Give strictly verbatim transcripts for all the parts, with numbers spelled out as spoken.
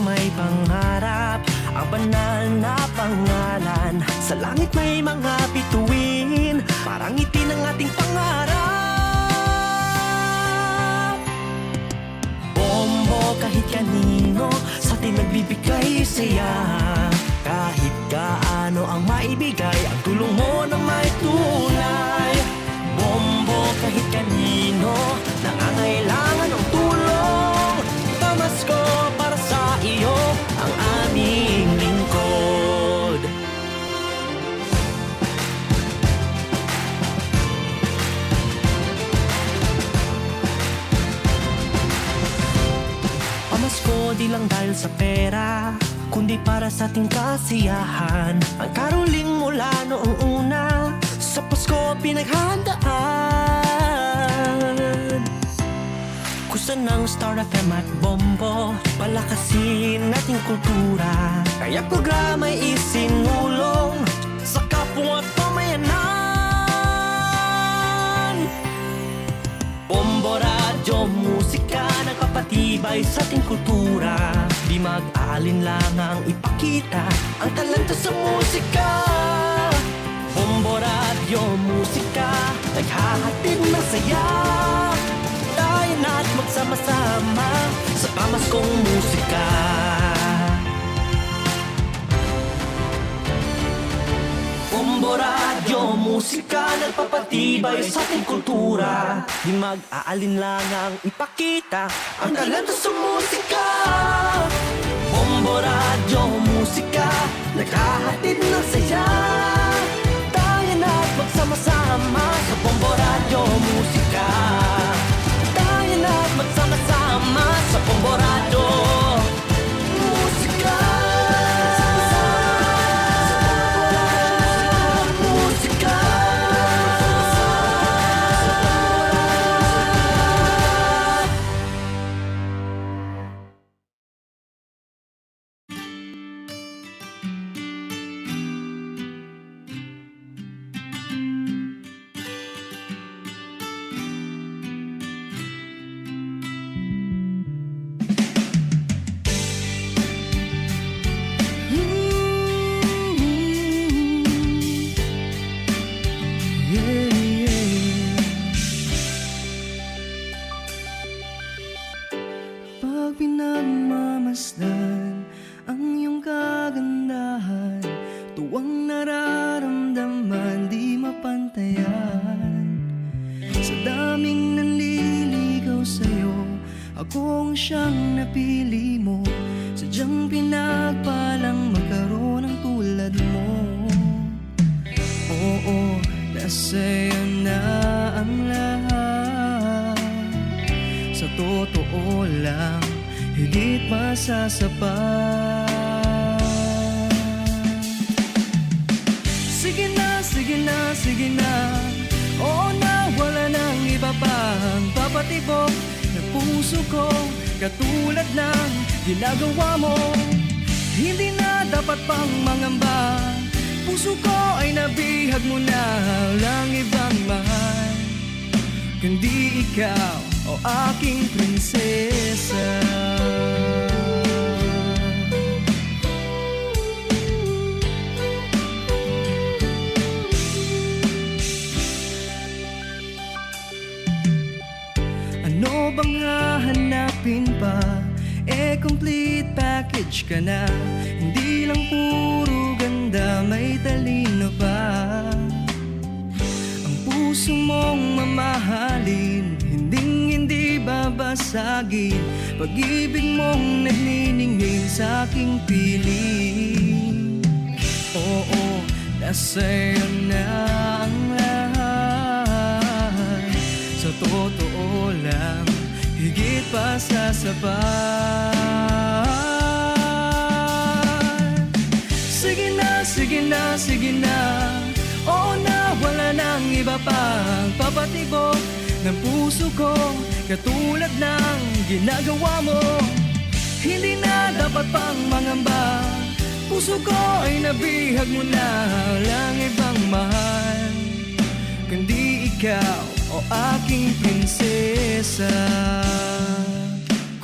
May pangarap, ang banal na pangalan. Sa langit may mga bituin, parang itin ang ating pangarap. Bombo kahit kanino, sa atin nagbibigay saya. Kahit gaano ang maibigay, ang tulong mo na may tunay. Bombo kahit kanino, nangangailangan ng tulong. Pamasko para sa iyo, ang aming lingkod. Pamasko di lang dahil sa pera, kundi para sa ating kasiyahan. Ang caroling mula noong una, sa Pasko pinaghahandaan. Kusa ng Star F M at Bombo, palakasin nating kultura. Kaya programa'y isinulong sa kapwa at pamayanan. Bombo Radyo Musika, nagpapatibay sa ating kultura. Di mag-aalinlangang ipakita ang talento sa musika. Bombo Radyo Musika, naghahatid ng saya. Tayo na't magsama-sama sa pamaskong musika. Bombo Radyo Musika, nagpapatibay sa ating kultura. Di mag-aalinlangang ipakita ang talento sa musika. Bombo Radyo Musika, naghahatid ng saya. Tayo na't magsama-sama sa Bombo Radyo Musika. Tayo na't magsama-sama sa Bombo Radyo Musika. Musika. Pag pinagmamasdan ang iyong kagandahan, tuwang nararamdaman, di mapantayan. Sa daming nanliligaw sa'yo, ako ang siyang napili mo. Sadyang pinagpalang magkaroon ng tulad mo. Oo, nasa'yo na ang lahat. Sa totoo lang, higit pa sa sapat. Sige na, sige na, sige na. Oo na, wala nang iba pang papatibok ng puso ko. Katulad ng ginagawa mo, hindi na dapat pang mangamba. Puso ko ay nabihag mo na, walang ibang mahal kundi ikaw, o aking prinsesa. Ano bang hahanapin pa? E, complete package ka na. Hindi lang puro ganda, may talino pa. Ang puso mong mamahalin, hinding-hindi babasagin. Pag-ibig mong nagniningning sa aking piling. Oo, nasa'yo na ang lahat. Sa totoo lang, higit pa sa sapat. Sige na, sige na, sige na. Oo na, wala nang iba pang papatibok ng puso ko. Katulad ng ginagawa mo, hindi na dapat pang mangamba. Puso ko ay nabihag mo na, walang ibang mahal kundi ikaw, o aking prinsesa.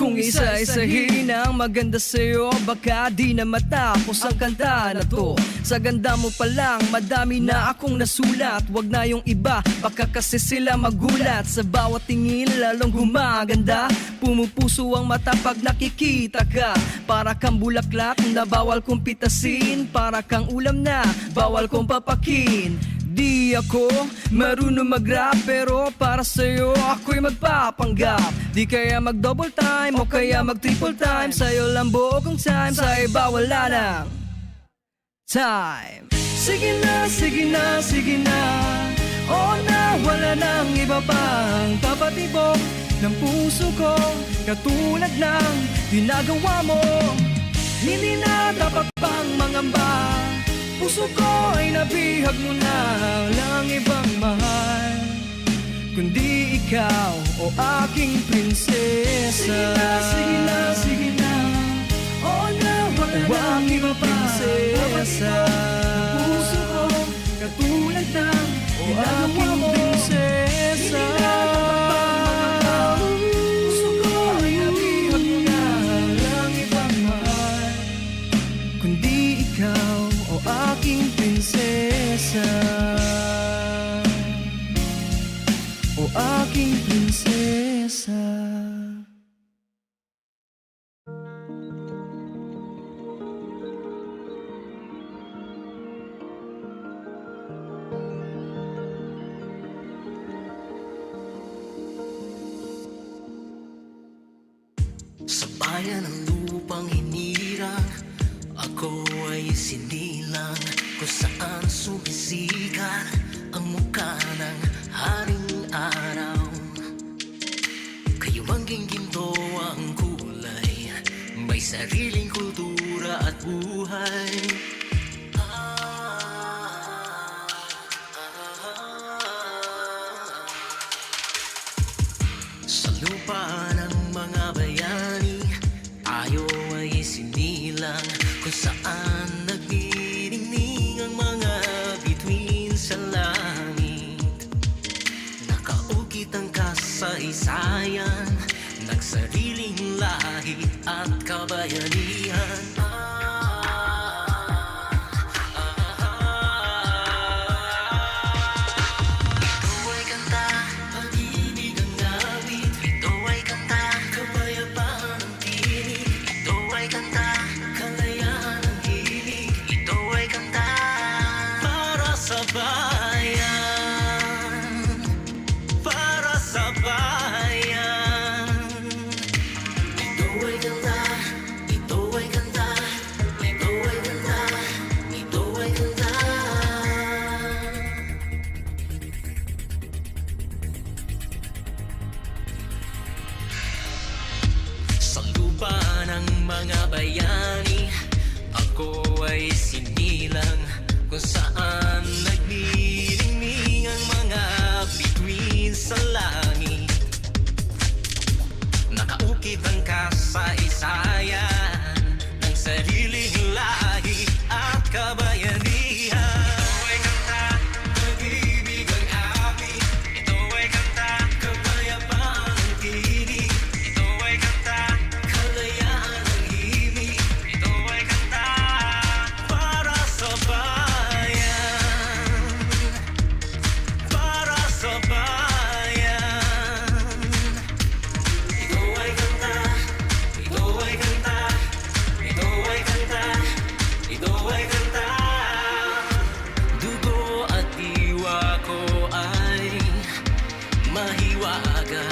Kung isa-isahin ang maganda sa'yo, baka di na matapos ang kanta na to. Sa ganda mo pa lang, madami na akong nasulat. Wag na yung iba, baka kasi sila magulat. Sa bawat tingin, lalong gumaganda. Pumupuso ang mata pag nakikita ka. Para kang bulaklak na bawal kong pitasin. Para kang ulam na bawal kong papakin. Di ako marunong mag-rap, pero para sa'yo ako'y magpapanggap. Di kaya mag-double time o kaya mag-triple time. Sa'yo lang buo kong time, sa iba wala nang time. Sige na, sige na, sige na. Oo na, wala nang iba pang papatibok ng puso ko. Katulad ng ginagawa mo, hindi na dapat pang mangamba. Puso ko ay nabihag mo na, lang ibang mahal kundi ikaw, o aking prinsesa. Sige na, sige na, sige na. Oo na, wala O na aking iba pa. Prinsesa. Ang puso ko, katulad ng O ginagawa aking mo. Prinsesa. Hindi na dapat pang mangamba. Puso ko ay nabihag mo na, lang ibang mahal kundi ikaw, o aking prinsesa. O aking prinsesa. Sa bayan ng lupang hinirang, ako ay sinilang, kung saan sumisikat ang mukha ng haring araw. Kayo mang ginto ang kulay, may sariling kultura at buhay. Sa lupa ng mga bayani, tayo ay sinilang, kung saan nagniningning ang mga bituin sa langit. Nakaukit ang kasaysayan ng sariling lahi at kabayanihan. Ito ay kanta, pag-ibig ang awit. Ito ay kanta, kapayapaan ang tinig. Ito ay kanta, kalayaan ang himig. Ito ay kanta para sa bayan, para sa bayan. Ito ay kanta, ito ay kanta, ito ay kanta, ito ay kanta. Sa lupa ng mga bayani, ako ay sinilang, kung saan nagniningning ang mga bituin sa langit. Nakaukit ang kasaysayan ng sariling lahi at kabayanihan. Ito ay kanta, pag-ibig ang awit. Ito ay kanta, kapayapaan ang tinig. Ito ay kanta, kalayaan ang himig. Ito ay kanta para sa bayan, para sa bayan. Ito ay kanta, ito ay kanta, ito ay kanta, ito ay kanta. Dugo at diwa ko ay mahiwaga.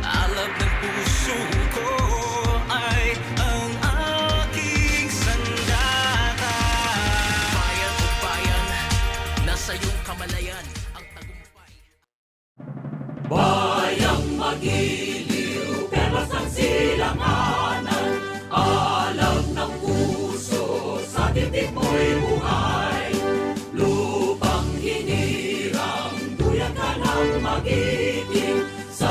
Alab ng puso ko ay ang aking sandata. Bayan o bayan, nasa iyong kamalayan ang tagumpay. Bayang magiliw, perlas ang silanganan. Alam ng puso, sa titik mo'y buhay. Lupang hinirang, duyan ka ng magiting. Sa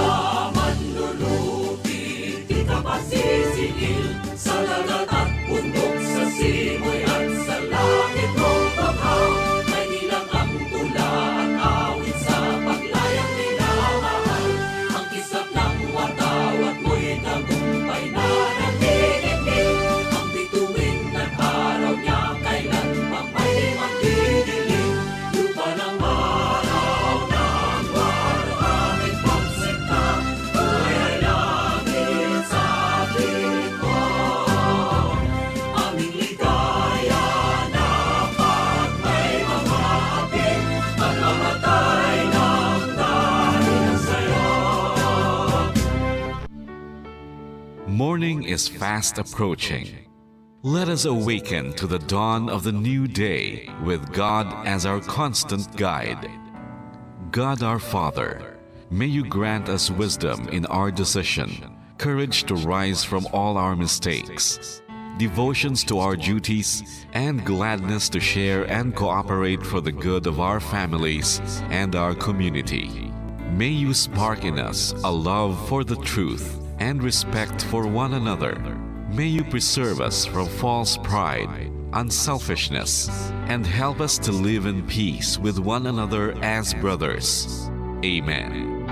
manlulupi, di ka pasisingil. Sa dagat at bundok, sa simoy at sa langit mong tughaw, may ilang ang tula at awit sa paglayang minamahal. Ang kislap ng watawat mo'y tagumpay. Morning is fast approaching. Let us awaken to the dawn of the new day with God as our constant guide. God our Father, may you grant us wisdom in our decision, courage to rise from all our mistakes, devotions to our duties, and gladness to share and cooperate for the good of our families and our community. May you spark in us a love for the truth and respect for one another. May you preserve us from false pride, unselfishness, and help us to live in peace with one another as brothers. Amen.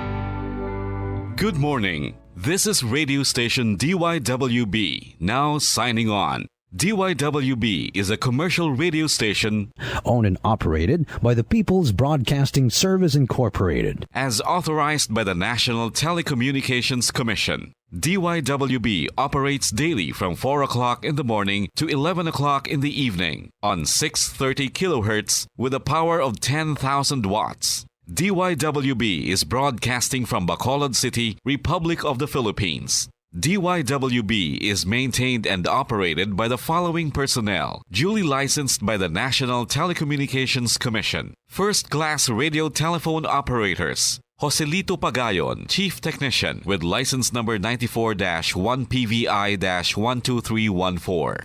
Good morning. This is radio station D Y W B, now signing on. D Y W B is a commercial radio station owned and operated by the People's Broadcasting Service Incorporated. As authorized by the National Telecommunications Commission. D Y W B operates daily from four o'clock in the morning to eleven o'clock in the evening on six thirty kilohertz with a power of ten thousand watts. D Y W B is broadcasting from Bacolod City, Republic of the Philippines. D Y W B is maintained and operated by the following personnel, duly licensed by the National Telecommunications Commission. First class radio telephone operators, Joselito Pagayon, Chief Technician, with license number ninety-four dash one P V I dash one two three one four.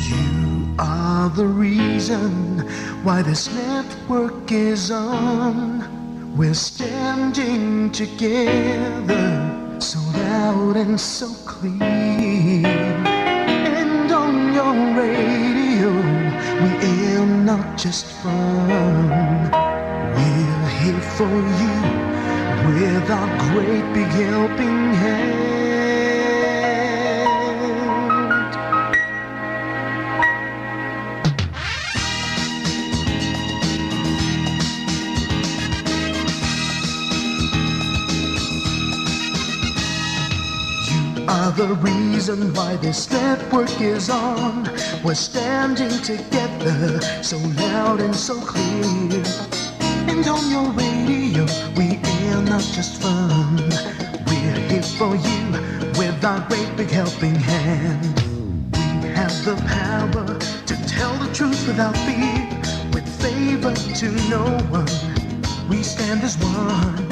You are the reason why this network is on. We're standing together, so loud and so clear. And on your radio, we air not just fun. We're here for you with our great big helping hand. You are the reason why this network is on. We're standing together, so loud and so clear. And on your radio, we air not just fun. We're here for you with our great big helping hand. We have the power to tell the truth without fear, with favor to no one. We stand as one.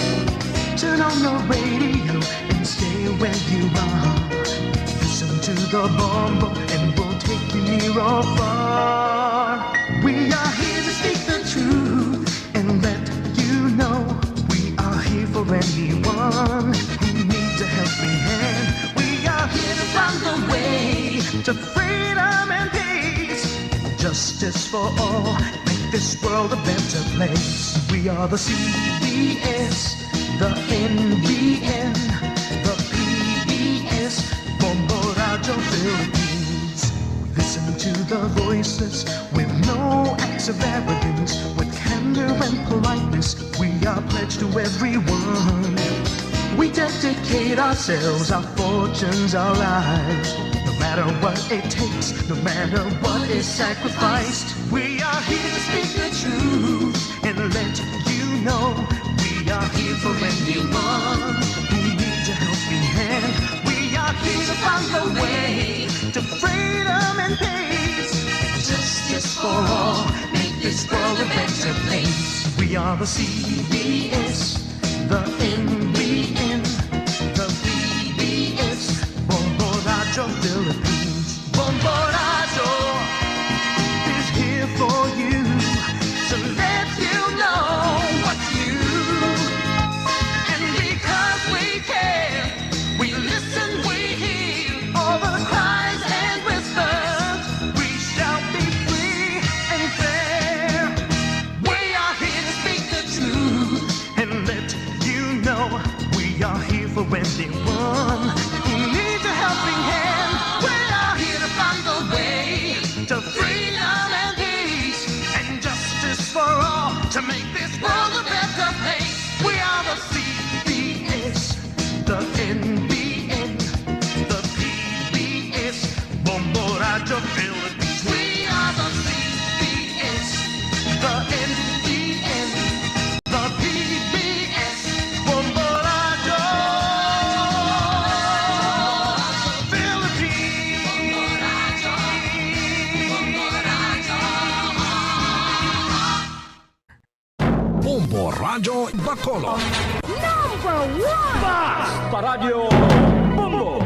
Turn on your radio and stay where you are. Listen to the bombo and we'll take you near or far. We are here to speak the truth and let you know we are here for anyone who needs a helping hand. We are here to find the way to freedom and peace. Justice for all, make this world a better place. We are the C B S, the N B N, the P B S, Bombo Radio Philippines. Listen to the voices with no acts of arrogance, with candor and politeness. We are pledged to everyone. We dedicate ourselves, our fortunes, our lives. No matter what it takes, no matter what is sacrificed, we are here to speak the truth and let you know we are here for anyone who needs a helping hand. We are here to find a way to freedom and peace and justice for all. Make this world a better place. We are the C B S, the N B N, the P B S, Bombo Radio Philippines. Bombo Radio is here for you to let you know what's new. And because we care, we listen, we hear all the cries and whispers. We shall be free and fair. We are here to speak the truth and let you know we are here for anyone who needs a helping hand. We are here to find the way to freedom and peace and justice for all to make this world a better place. We are the C B S, the N B N, the P B S, Bombo Bacolod. Number one! Bas! Paradyo Bombo!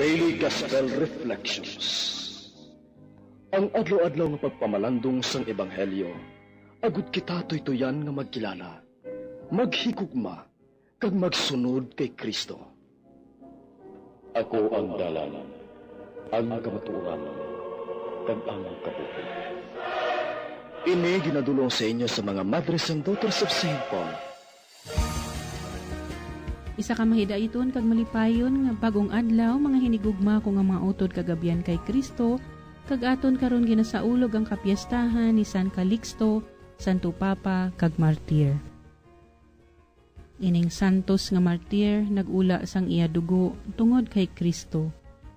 Daily Gospel Reflections. Ang adlaw-adlaw nga pagpamalandong sang Ebanghelyo, agud kita tuytuyan nga magkilala, maghigugma, kag magsunod kay Cristo. Ako ang dalan, ang kamatuoran, kag ang kabuhi. Ini ginadulong sa inyo sa mga Madres and Daughters of Saint Paul. Isa ka mahidaiton kag malipayon nga bag-ong adlaw, mga hinigugma ko nga mga utod kag abyan kay Cristo, kag aton karon ginasaulog ang kapiestahan ni San Calixto, Santo Papa, kag Martir. Ining santos nga martir nag-ula sang iya dugo tungod kay Cristo.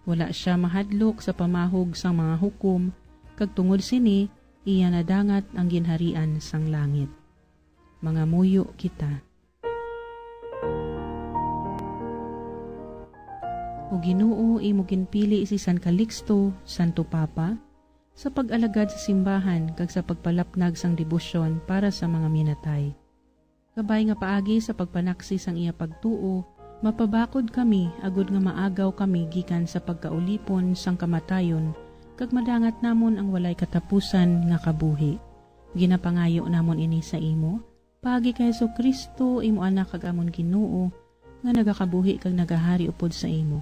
Wala sia mahadlok sa pamahog sang mga hukom, kag tungod sini iya nadangat ang ginharian sang langit. Mangamuyo kita. O Ginoo, imo ginpili si San Calixto, Santo Papa, sa pag-alagad sa simbahan kag sa pagpalapnag sang debosyon para sa mga minatay. Kabay nga paagi sa pagpanaksi sang iya pagtuo, mapabakod kami agod nga maagaw kami gikan sa pagkaulipon sang kamatayon, kag madangat namon ang walay katapusan nga kabuhi. Ginapangayo namon ini sa imo, paagi kay Jesu-Cristo, imo Anak kag amon Ginoo, nga nagakabuhi kag nagahari upod sa imo,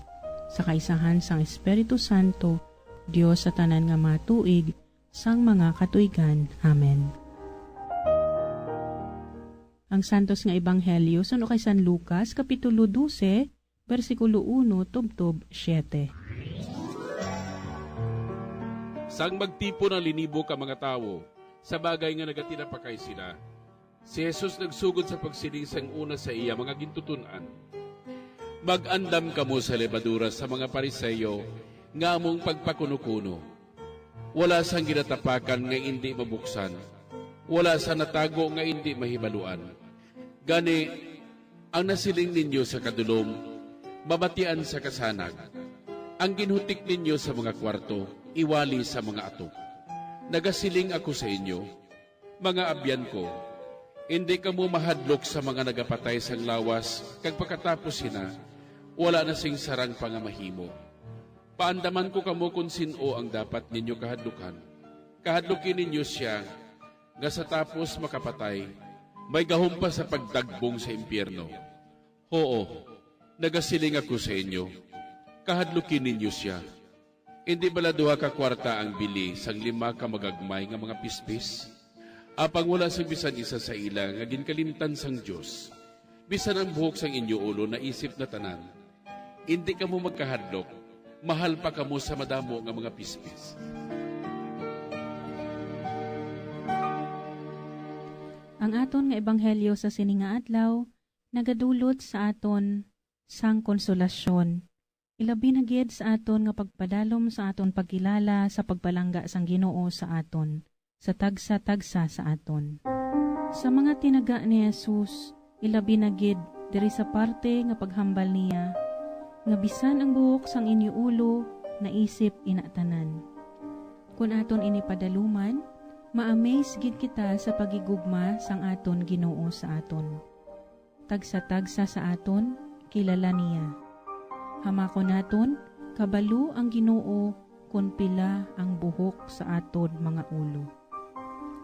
sa kaisahan sang Espiritu Santo, Dios sa tanan nga mga tuig, sang mga katuigan. Amen. Ang Santos nga Ebanghelyo suno kay San Lucas, Kapitulo dose, bersikulo uno tubtob siete. Sang magtipon ang linibo ka mga tawo, sa bagay nga nagatinapakay sila, si Jesus nagsugod sa pagsiling sang una sa iya mga gintuton-an, "Mag-andam kamo sa lebadura sa mga Pariseo nga among pagpakunokuno. Wala sang ginatapakan nga indi mabuksan, wala sang natago nga indi mahibaluan. Gani, ang nasiling ninyo sa kadulom, mabatian sa kasanag. Ang ginhutik ninyo sa mga kwarto, iwali sa mga atop. Nagasiling ako sa inyo, mga abyan ko, indi kamo mahadlok sa mga nagapatay sang lawas, kag pagkatapos sina, wala na sing sarang pa nga mahimo. Paandaman ko kamo kon sin-o ang dapat ninyo kahadlukan. Kahadluki ninyo sia nga sa tapos makapatay, may gahom pa sa pagdagbong sa impiyerno. Huo, nagasiling ako sa inyo, kahadluki ninyo sia. Indi bala duha ka kuwarta ang bili sang lima ka magagmay nga mga pispis? Apang wala sing bisan isa sa ila nga ginkalimtan sang Dios. Bisan ang buhok sang inyo ulo naisip na tanan. Indi kamo magkahadlok, mahal pa kamo sa madamo nga mga pispis." Ang aton nga ebanghelyo sa sini nga adlaw nagadulot sa aton sang konsolasyon, ilabi na gid sa aton nga pagpadalom sa aton pagkilala sa pagpalangga sang Ginoo sa aton, sa tagsa-tagsa sa aton. Sa mga tinaga ni Jesus, ilabi na gid diri sa parte nga paghambal niya, nga bisan ang buhok sang inyo ulo naisip ina tanan. Kon aton ini padaluman, ma-amaze gid kita sa paghigugma sang aton Ginoo sa aton. Tagsa-tagsa sa aton kilala niya. Hamakon naton, kabalo ang Ginoo kon pila ang buhok sa aton mga ulo.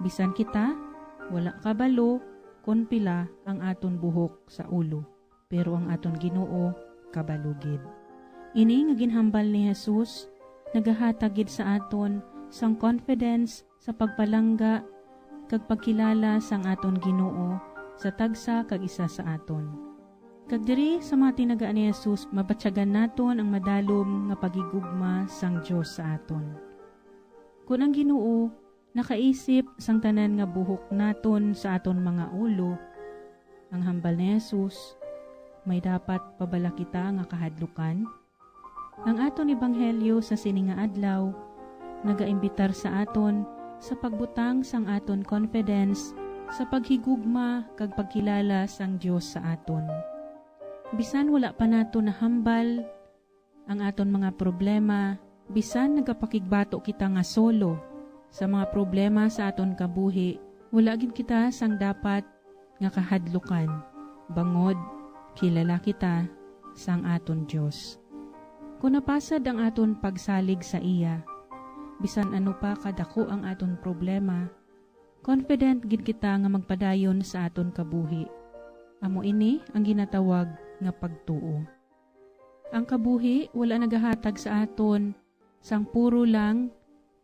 Bisan kita, wala kabalo kon pila ang aton buhok sa ulo, pero ang aton Ginoo kabalo gid. Ini nga ginhambal ni Jesus nagahatag gid sa aton sang confidence sa pagpalangga kag pagkilala sang aton Ginoo sa tagsa kag isa sa aton. Kag diri sa mga tinaga ni Jesus, mabatyagan naton ang madalom nga paghigugma sang Dios sa aton. Kon ang Ginoo nakaisip sang tanan nga buhok naton sa aton mga ulo, ang hambal ni Jesus, may dapat pa bala kita nga kahadlukan? Ang aton ebanghelyo sa sini nga adlaw nagaimbitar sa aton sa pagbutang sang aton confidence sa paghigugma kag pagkilala sang Dios sa aton. Bisan wala pa naton nahambal ang aton mga problema, bisan nagapakigbato kita nga solo, Sa mga problema sa aton kabuhi, wala gid kita sang dapat nga kahadlukan, bangod kilala kita sang aton Dios. Kon napasad ang aton pagsalig sa iya, bisan ano pa kadako ang aton problema, confident gid kita nga magpadayon sa aton kabuhi. Amo ini ang ginatawag nga pagtuo. Ang kabuhi wala nagahatag sa aton sang puro lang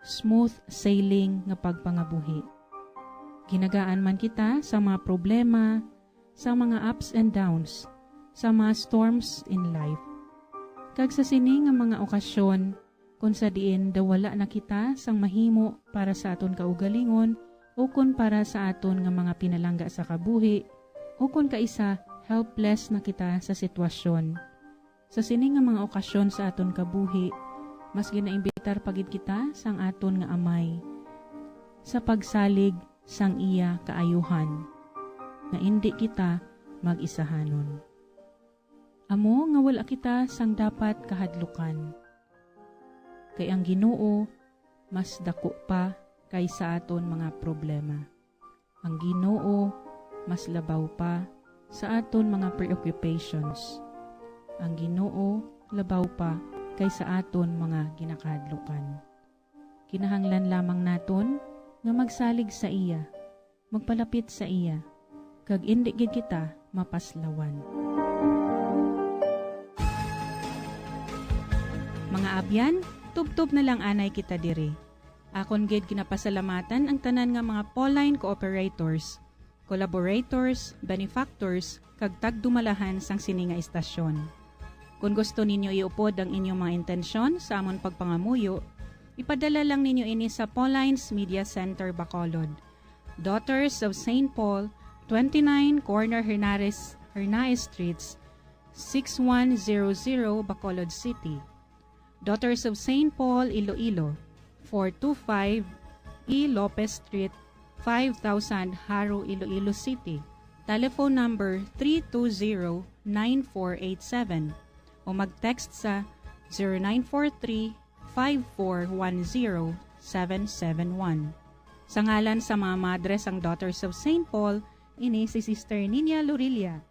smooth sailing nga pagpangabuhi. Ginagaan man kita sa mga problema, sa mga ups and downs, sa mga storms in life. Kag sa sini nga mga okasyon, kung sa diin daw wala na kita sang mahimo para sa aton kaugalingon, ukon para sa aton nga mga pinalangga sa kabuhi, ukon kaisa, helpless na kita sa sitwasyon. Sa sini nga mga okasyon sa aton kabuhi, mas ginaimbitar pa gid kita sang aton nga Amay sa pagsalig sang iya kaayuhan, nga indi kita mag-isahanon. Amo nga wala kita sang dapat kahadlukan, kay ang Ginoo mas dako pa kaysa aton mga problema. Ang Ginoo mas labaw pa sa aton mga preoccupations. Ang Ginoo labaw pa kaysa aton mga ginakahadlukan. Kinahanglan lamang naton nga magsalig sa iya, magpalapit sa iya, kag indi gid kita mapaslawan. Mga abyan, tubtob na lang anay kita diri. Akon gid ginapasalamatan ang tanan nga mga Pauline cooperators, collaborators, benefactors, kag tagdumalahan sang sini nga istasyon. Kon gusto ninyo iupod ang inyong mga intensyon sa amon pagpangamuyo, ipadala lang ninyo ini sa Pauline's Media Center, Bacolod, Daughters of Saint Paul, twenty-nine Corner Hernares, Hernaez Streets, six one zero zero, Bacolod City. Daughters of Saint Paul, Iloilo, four two five E Lopez Street, five thousand, Jaro, Iloilo City. Telephone number three two zero, nine four eight seven o mag-text sa zero nine four three, five four one zero, seven seven one. Sa ngalan sa mga madre sang Daughters of Saint Paul, ini si Sister Ninia Lorilla.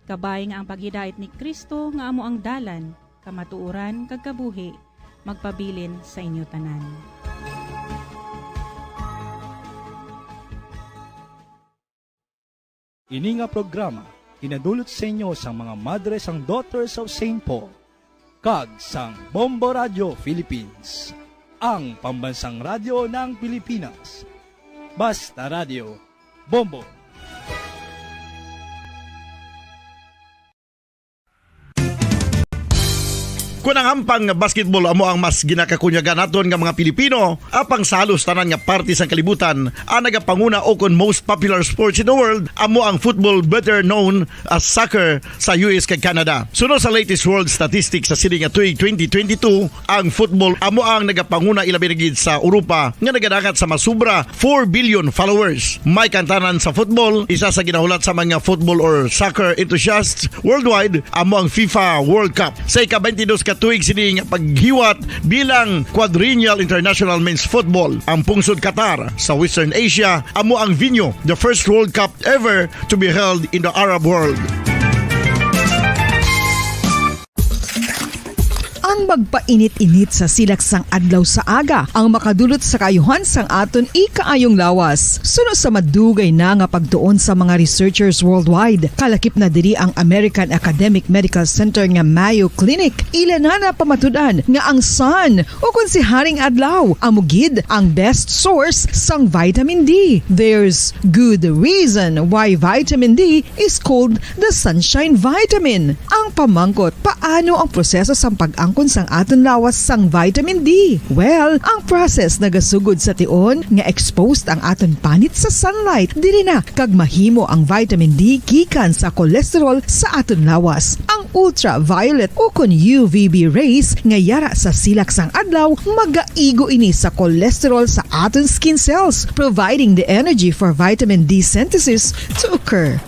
Kabay nga ang paghidait ni Cristo nga amo ang dalan, kamatuoran, kag kabuhi, magpabilin sa inyo tanan. Ini nga programa ginadulot sa inyo sang mga madre sang Daughters of Saint Paul kag sang Bombo Radio Philippines, ang pambansang radyo ng Pilipinas. Basta Radio, Bombo. Kon ang hampang nga basketball amo ang mas ginakakunyagan naton nga mga Pilipino, apang sa halos tanan nga parte sang kalibutan, ang nagapanguna o kon most popular sports in the world amo ang football, better known as soccer, sa U S kag Canada. Suno sa latest world statistics sa sini nga tuig twenty twenty-two, ang football amo ang nagapanguna, ilabi na gid sa Europa, nga nagadangat sa masubra four billion followers. May kantanan sa football, isa sa ginahulat sa mga football or soccer enthusiasts worldwide amo ang FIFA World Cup. Sa ika-twenty-dos ka tuig sini nga paghiwat bilang Quadrennial International Men's Football, ang pungsod Qatar sa Western Asia amo ang venue, the first World Cup ever to be held in the Arab world. Ang magpainit-init sa silak sang adlaw sa aga ang makadulot sa kaayuhan sang aton ikaayong lawas. Suno sa madugay na nga pagtuon sa mga researchers worldwide, kalakip na diri ang American Academic Medical Center nga Mayo Clinic. Ila na napamatud-an nga ang sun, o kon si Haring Adlaw, amo gid ang best source sang vitamin D. There's good reason why vitamin D is called the sunshine vitamin. Ang pamangkot, paano ang proseso sang pag-angkon sang aton lawas sang vitamin D? Well, ang process nagasugod sa tion nga exposed ang aton panit sa sunlight. Diri na kag mahimo ang vitamin D gikan sa cholesterol sa aton lawas. Ang ultraviolet o kon U V B rays nga yara sa silak sang adlaw magaigo ini sa cholesterol sa aton skin cells, providing the energy for vitamin D synthesis to occur.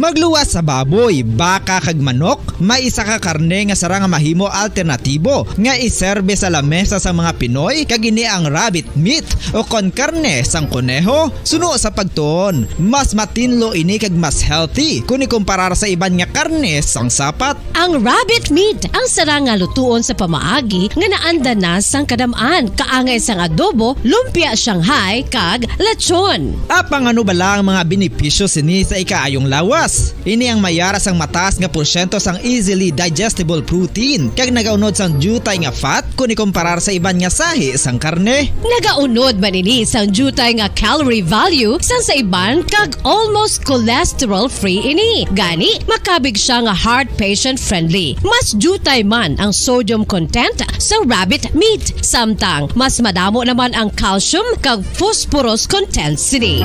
Magluwas sa baboy, baka kag manok, may isa ka karne nga sarang nga mahimo alternatibo nga iserbe sa lamesa sang mga Pinoy, kag ini ang rabbit meat o kon karne sang koneho. Suno sa pagtuon, mas matinlo ini kag mas healthy kon ikumparar sa iban nga karne sang sapat. Ang rabbit meat ang sarang nga lutuon sa pamaagi nga naanda na sang kadam-an, kaangay sang adobo, lumpia Shanghai, kag lechon. Apang ano bala ang mga benepisyo sini sa ikaayong lawas? Ini ang may ara sang mataas nga porsyento sang easily digestible protein, kag nagaunod sang diutay nga fat kon ikumparar sa iban nga sahi sang karne. Nagaunod man ini sang diutay nga calorie value sang sa iban, kag almost cholesterol-free ini. Gani, makabig siya nga heart patient-friendly. Mas diutay man ang sodium content sa rabbit meat, samtang mas madamo naman ang calcium kag phosphorus content sini.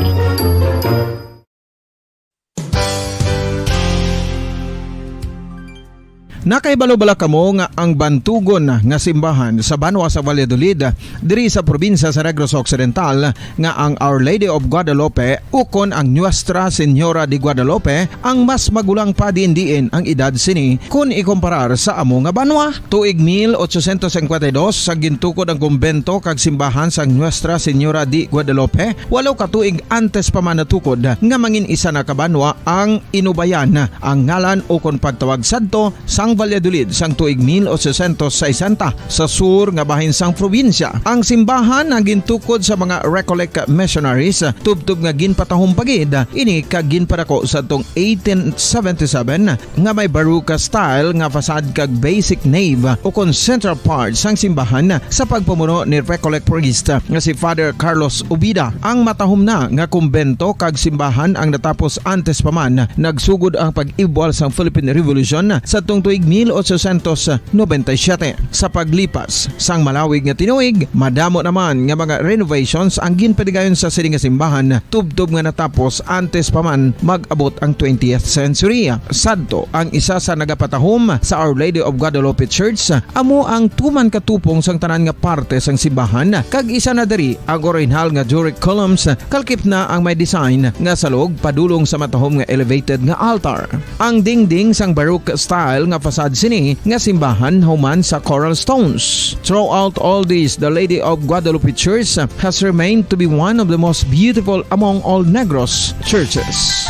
Nakahibalo bala kamo nga ang bantugon nga simbahan sa banwa sa Valladolid, diri sa probinsya sa Negros Occidental, nga ang Our Lady of Guadalupe ukon ang Nuestra Señora de Guadalupe ang mas magulang pa diin-diin ang edad sini kon ikumparar sa amo nga banwa? Tuig mil ochocientos cincuenta y dos sa gintukod ang kumbento kag simbahan sang Nuestra Señora de Guadalupe, walo ka tuig antes pa man natukod nga mangin isa na ka banwa ang Inubayan, ang ngalan ukon pagtawag sadto sang Valladolid sang tuig mil ochocientos sesenta sa sur nga bahin sang probinsya. Ang simbahan ang gintukod sa mga Recollect missionaries, tubtob nga ginpatahom pa gid ini kag ginpadako sadtong eighteen seventy-seven, nga may Baroque style nga facade kag basic nave ukon central part sang simbahan sa pagpamuno ni Recollect priest nga si Father Carlos Ubida. Ang matahom na nga kumbento kag simbahan ang natapos antes pa man nagsugod ang pag-ibwal sang Philippine Revolution sadtong tuig mil ochocientos noventa y siete. Sa paglipas sang malawig nga tinuig, madamo naman nga mga renovations ang ginpadigayon sa sini nga simbahan, tubtob nga natapos antes pa man mag-abot ang twentieth century. Sadto, ang isa sa nagapatahom sa Our Lady of Guadalupe Church, amo ang tuman katupong sang tanan nga parte sang simbahan, kag isa na diri ang orihinal nga Doric columns, kalkip na ang may design nga salog padulong sa matahom nga elevated nga altar. Ang dingding sang Baroque style nga facade sini nga simbahan human sa coral stones. Throughout all this, the Lady of Guadalupe Church has remained to be one of the most beautiful among all Negros churches.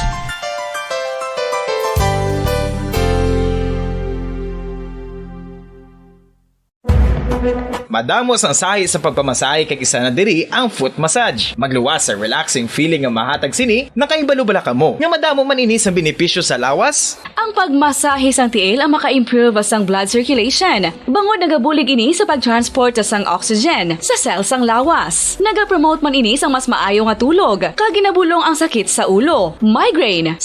Madamo sang sahi sa pagpamasahe, kag isa na diri ang foot massage. Magluwas sa relaxing feeling nga mahatag sini. Nakahibalo bala kamo nga madamo man ini sa benepisyo sa lawas? Ang pagmasahe sang tiil ang maka-improve sang blood circulation, bangod nagabulig ini sa pag-transport sang oxygen sa cell sang lawas. Nagapromote man ini sang mas maayo nga tulog, kag ginabulong ang sakit sa ulo, migraine,